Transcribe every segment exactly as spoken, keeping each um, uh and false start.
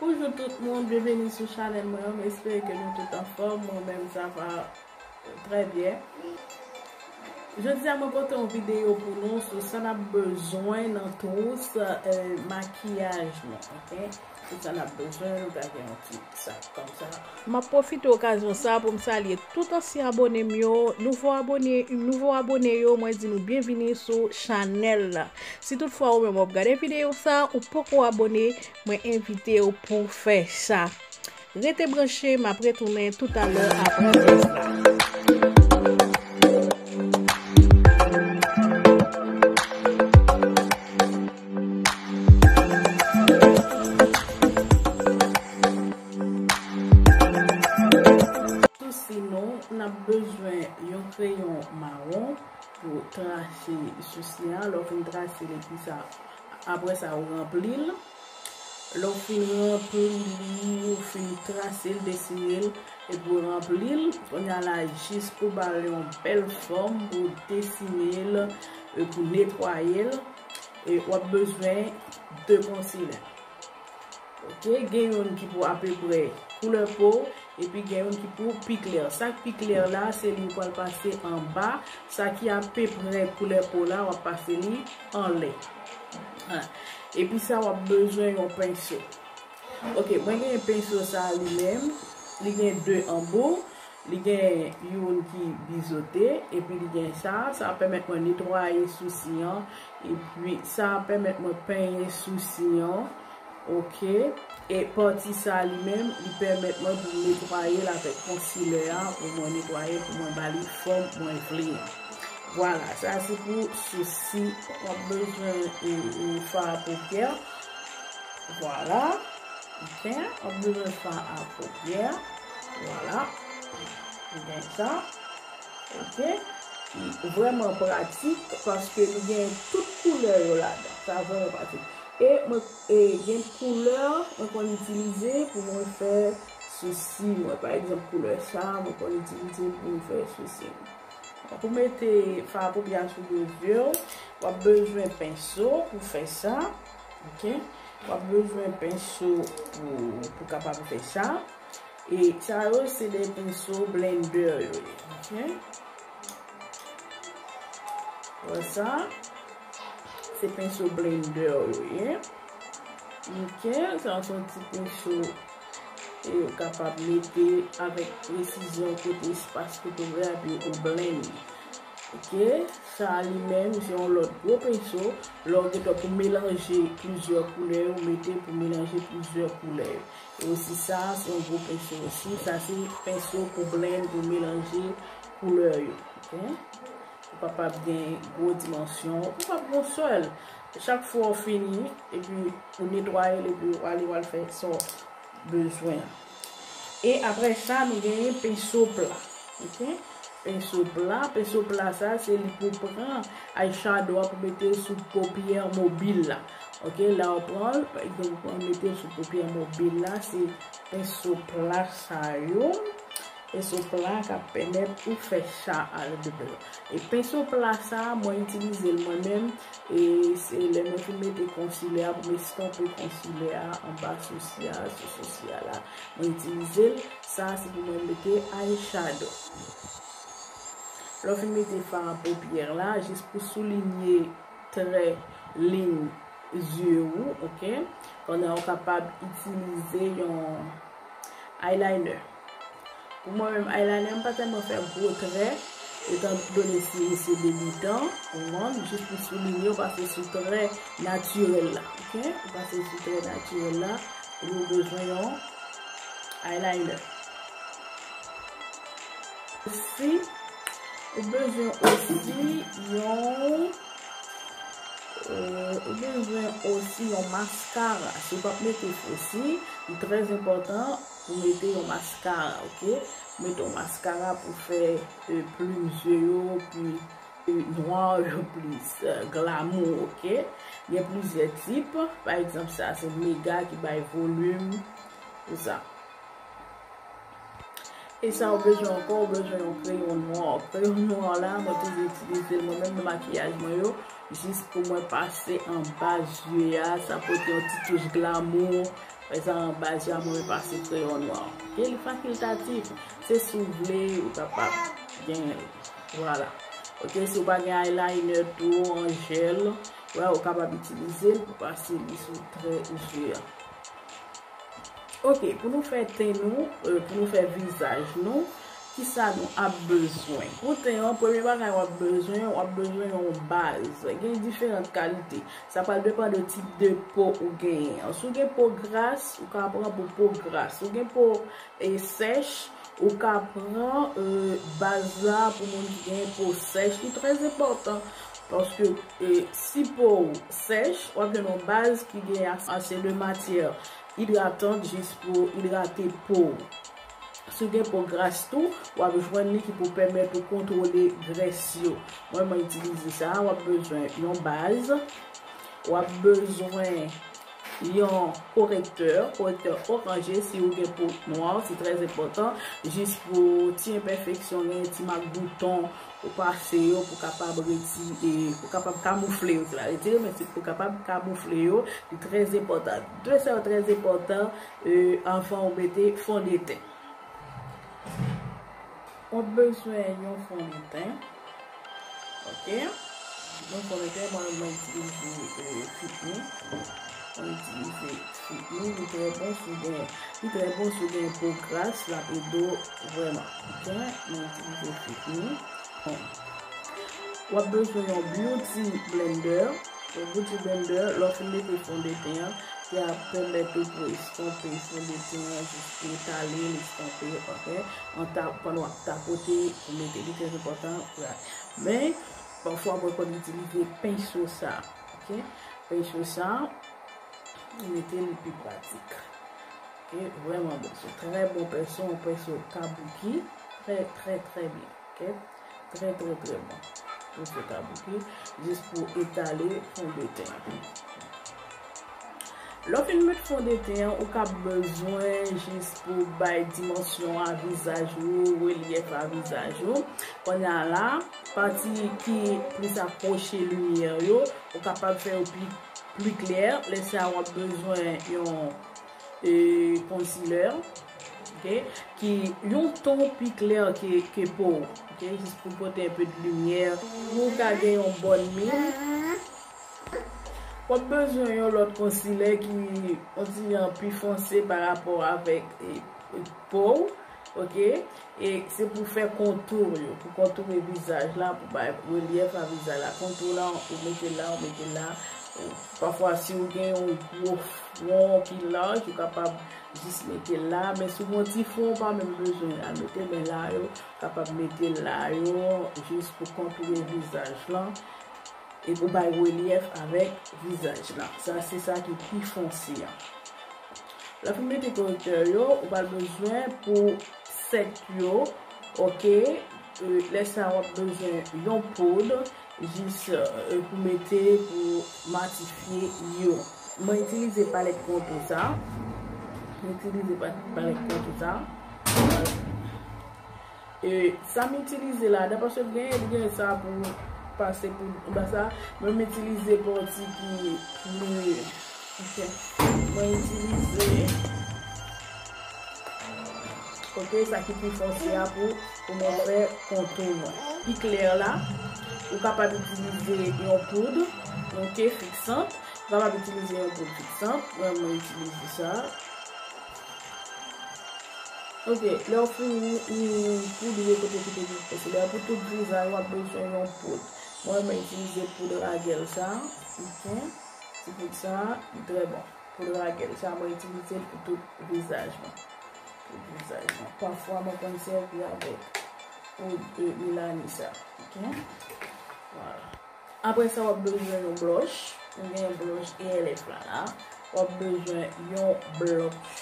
Bonjou tout moun, byenveni sou chanèl mwen. M espere ke nou tout anfòm. Mwen menm, sa va trè byen. Jodi a, mwen pote yon videyo pou nou sou sa n ap bezwen nan twous, eh, makiyaj nou, oke? Sou sa n ap bezwen, nou ka gen yon ti sak kòm sa. M ap pwofite okazyon sa pou m salye tout ansyen abone m yo, nouvo abone, nouvo abone yo, mwen di nou byenvini sou chanèl la. Si toutfwa ou menm w ap gade videyo sa, ou poko abone, mwen envite w pou w fè sa. Rete branche, m ap retounen toutalè apre pòz la. Sousi nou, n ap bezwen yon kreyon mawon pou trase sousi a. Lè w fin trase l epi sa, apre sa, ou ranpli l. Lè w fin ranpli li, ou fin trase l, desine l, epi w ranpli l, kounye a la, jis pou ba l yon bèl fòm, pou desine l, e pou netwaye l, e w ap bezwen de konsilè. Oke, gen youn ki pou apeprè koulè po, epi gen youn ki pou pi klè. Sa k pi klè la, se li ou pral pase anba. Sa ki apeprè koulè po la, w ap pase li anlè. Ha. Epi sa, w ap bezwen yon penso. Oke, mwen gen penso sa li menm. Li gen de anbo. Li gen youn ki bizote. Epi li gen sa. Sa ap pèmèt mwen netwaye sousi an. Epi sa ap pèmèt mwen penyen sousi an. Oke. E pati sa li menm, li pèmèt mwen pou m netwaye l avèk konsilè a, pou mwen netwaye, pou mwen ba li fòm mwen vle an. Vwala, sa se pou sousi. W ap bezwen, e, e, fard a poupyè. Vwala. Oke. W ap bezwen fard a poupyè. Vwala. Ou gen sa. Oke. Li vrèman pratik paske li gen tout koulè yo ladan. Sa vrèman pratik. E mwen, e gen koulè mwen konn itilize pou mwen fè sousi mwen. Pa egzanp, koulè sa, mwen konn itilize l pou mwen fè sousi mwen. Pou mete fard a poupyè a sou do zye w, w ap bezwen penso pou fè sa. Oke? W ap bezwen penso pou, pou kapab fè sa. E sa yo, se de penso blender yo ye. Oke? Wè sa? Se penso blender yo ye. Oke? Sa se yon ti penso e ou kapab mete avèk presizyon kote espas kote w vle epi ou blend li. Oke, sa a li menm se yon lòt gwo penso. Lè w gentan pou melanje plizyè koulè, ou mete pou melanje plizyè koulè yo. E osi sa, se yon gwo penso osi. Sa se penso pou blend, pou melanje koulè yo. Oke? Ou kapab gen gwo dimansyon, ou kapab gen yon sèl. Chak fwa w fini, epi ou netwaye l, epi w ale, w al fè sa w bezwen. E apre sa, nou genyen penso pla. Oke? Penso pla, penso pla sa, se li pou pran eyeshadow a pou mete sou popyè mobil la. Oke? La w pran l, pa egzanp, ou pran mete sou popyè mobil la, se penso pla sa yo. Penso pla k ap pèmèt ou fè sa a lè de bèl. E penso pla sa, mwen itilize l mwen menm, e se lè mwen fin mete konsilè a, pou m estonpe konsilè a anba sousi a, sou sousi a la. Mwen itilize l, sa se pou mwen mete eyeshadow. Lè w fin mete fard a poupyè la, jis pou soulinye trè, liy zye ou, oke? Kounye a ou kapab itilize yon eyeliner. Pou mwen menm, eyeliner, m pa tèlman fè gwo trè, etan done si se debitan, ou konprann, jis pou soulinye, ou pase sou trè natirèl la, oke? Ou pase sou trè natirèl la, epi ou bezwen yon eyeliner. Osi, ou bezwen osi yon, euh, ou bezwen osi yon maskara. Si w p ap mete fo si, li trè enpòtan pou mete yon maskara, oke? Mete yon maskara pou fè, euh, plim zye yo pi, euh, nwa yo, plis, euh, glamou, oke? Gen plizyè tip. Pa egzanp, sa se Mega ki bay volim pou sa. E sa ou bezwen ankò, ou bezwen yon kreyon nwa. Kreyon nwa la, mwen toujou itilize l mwen menm nan makiyaj mwen yo, jis pou mwen pase anba zye a, sa pote yon ti touch glamou, Sa an baz la, mwen pase kreyon nwa. Ok, li fakiltatif. Se si w vle, ou kapab genyen l. Vwala. Ok, si w pa gen eyeliner tou, an jèl, wè, ou kapab itilize l pou pase li sou trè je a. Ok, pou nou fè ten nou, euh, pou nou fè vizaj nou, kisa nou ap bezwen? Pou ten an, premye bagay w ap bezwen, w ap bezwen yon baz. Gen diferan kalite. Sa pral depann de tip de po ou genyen an. Si w gen po gras, ou ka pran pou po gras. Si w gen po, e, sèch, ou ka pran, e, baz la pou moun ki gen po sèch. Li trè enpòtan paske, e, si po w sèch, w ap jwenn yon baz ki gen ase de matyè idratan jis pou idrate po w. Si w gen po gras tou, w ap jwenn li ki pou pèmèt ou kontwole grès yo. Mwen, mwen itilize sa. W ap bezwen yon baz. W ap bezwen yon korektè, korektè oranje si w gen po nwa, se trè enpòtan, jis pou ti enpèfeksyon, gen ti mak bouton, ou pase yo pou kapab retire, pou kapab kamoufle yo, se pa retire, men se pou kapab kamoufle yo, li trè enpòtan. De sa yo trè enpòtan, e, anvan ou mete fondeten. W ap bezwen yon fondeten. Ok. Yon fondeten, mwen, mwen itilize, e, Fit Me. Mwen itilize Fit Me. Li trè bon si w gen, li trè bon si w gen po gras, l ap ede w vrèman. Ok. Mwen itilize Fit Me. Bon. W ap bezwen yon beauty blender. Yon beauty blender, lè w fin mete fondeten an, ki ap pèmèt ou pou estonpe fondeten an, jis pou etale l, estonpe, ok? An ta-, pandan w ap tapote, pou mete li, trè enpòtan. Men, pafwa, mwen konn itilize penso sa, ok? Penso sa, mete li pi pratik. Ok, vrèman bon. Se trè bon penso, yon penso kabuki. Trè, trè, trè byen. Ok? Trè, trè, trè bon. Penso kabuki, jis pou etale fondeten an. Lè w fin met fondeten an, ou ka bezwen jis pou bay dimansyon a vizaj ou, relyèf a vizaj ou. Kounye a la, pati ki plis apwoche limyè yo, ou kapab fè yo pi, pi klè. Lè sa a, w ap bezwen yon e, concealer, ok, ki yon ton pi klè ke, ke po w, ok, jis pou pote enpe de limyè, pou w ka gen yon bòn min. W ap bezwen yon lòt concealer ki, on dirait, pi fonse pa rapò avèk, e, e, po w, ok, e se pou fè kontou yo, pou kontoure vizaj la, pou bay relyèf a vizaj la. Kontou la, ou mete l la, ou mete l la. Pafwa, si w gen yon gwo fwon ki laj, ou kapab jis mete l la. Men si w gen yon ti fwon, ou pa menm bezwen al mete, men la yo, kapab mete l la yo, jis pou kontoure vizaj lan. E pou bay relyèf avèk vizaj lan. Sa, se sa ki pi fonse an. Lè w fin mete korektè yo, ou pral bezwen pou sèk yo, ok? E, lè sa a, w ap bezwen yon poud, jis, e, pou mete, pou matifye yo. Mwen itilize palèt kontou sa. Mwen itilize pa-, palèt kontou sa. E, sa m itilize ladan, paske gen, gen sa pou pase pou anba sa, men m itilize pati ki pli, ok. Mwen itilize, ok, sa ki pi fonse a pou, pou mwen fè kontou mwen. Pi klè la, ou kapab itilize yon poud, ok, fiksant. Ou kapab itilize yon poud fiksant. Mwen, mwen itilize sa. Ok, lè w fin, ou, ou poudre kote ki te gen konsile a, pou tout vizaj, w ap bezwen yon poud. Mwen, mwen itilize poud ragèl sa, ok. Ti poud sa, li trè bon. Poud ragèl sa, mwen itilize l pou tout vizaj mwen. Tout vizaj mwen. Pafwa, mwen konn sèvi avèk poud, e, Milani sa, ok. Vwala. Apre sa, w ap bezwen yon blòch. Ou gen blòch E L F la la. W ap bezwen yon blòch.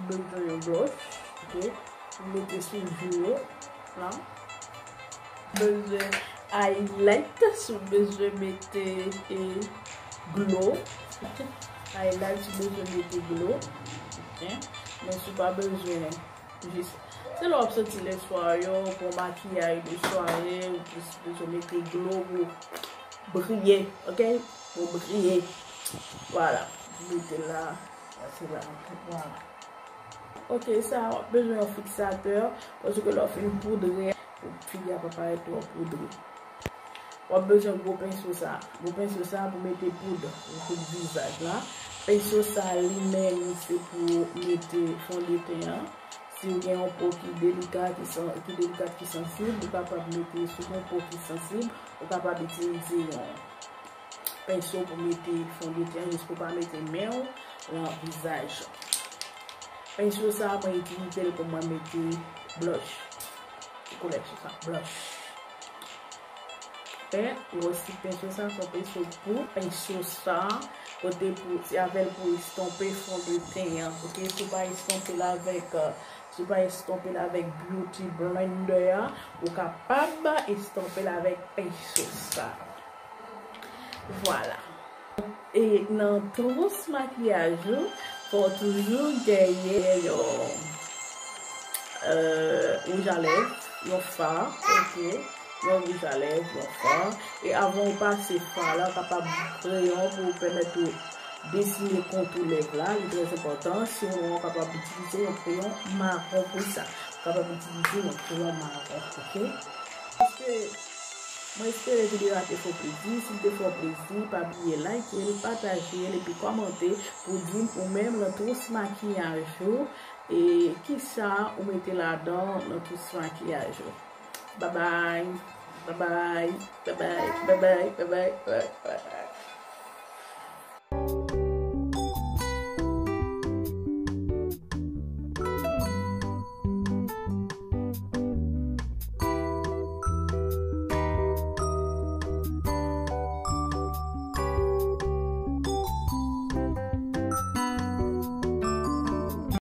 Bezwen yon blòch. Ok. Pou mete sou jou yo la. Bezwen highlight. Si w bezwen mete, e, glow. Highlight, si w bezwen mete glow. Ok. Men si w pa bezwen Jis, se lè w ap soti lèswa yo, pou makiyaj de sware, ou jis bezwen mete glow pou briye, ok? Pou briye. Vwala, mete la. Pase la, vwala. Ok, sa w ap bezwen yon fiksatè, paske lè w fin poudre, pou figi a pa parèt twò poudre. W ap bezwen gwo penso sa. Gwo penso sa pou mete poud pou tout vizaj la. Penso sa li menm se pou mete fondeten an. Si w gen yon po ki delika, ki san-, ki delikat, ki sansib, ou kapab mete, si w gen yon po ki sansib, ou kapab itilize yon penso pou mete fondeten an, jis pou pa mete men w nan vizaj. Penso sa a, mwen itilize l pou mwen mete blush. Ki koulè se sa? Blush. Pen, ou wè si penso sa, se yon penso pou penso sa, kote pou, se avè l pou estonpe fondeten an, ok? Si w pa estonpe l avèk, euh, si w pa estonpe l avèk beauty blender a, ou kapab estonpe l avèk penso sa. Vwala. E nan twous makiyaj ou, fò w toujou genyen yon, euh, wouj a lèv, yon fa, ok? Yon wouj a lèv, yon fa. E avan w pase fa la, w kapab kreyon pou pèmèt ou desine kontou lèv la. Li trè enpòtan. Si w nwa, w kapab itilize yon kreyon mawon pou sa. W kapab itilize yon kreyon mawon, ok? Paske Mwen espere videyo a te fè w plezi. Si l te fè w plezi, pa bliye like l, pataje l, epi kòmante pou di m ou menm nan twous makiyaj ou, e kisa ou mete ladan nan twous makiyaj ou. Babay, babay, babay, babay, babay, babay, babay.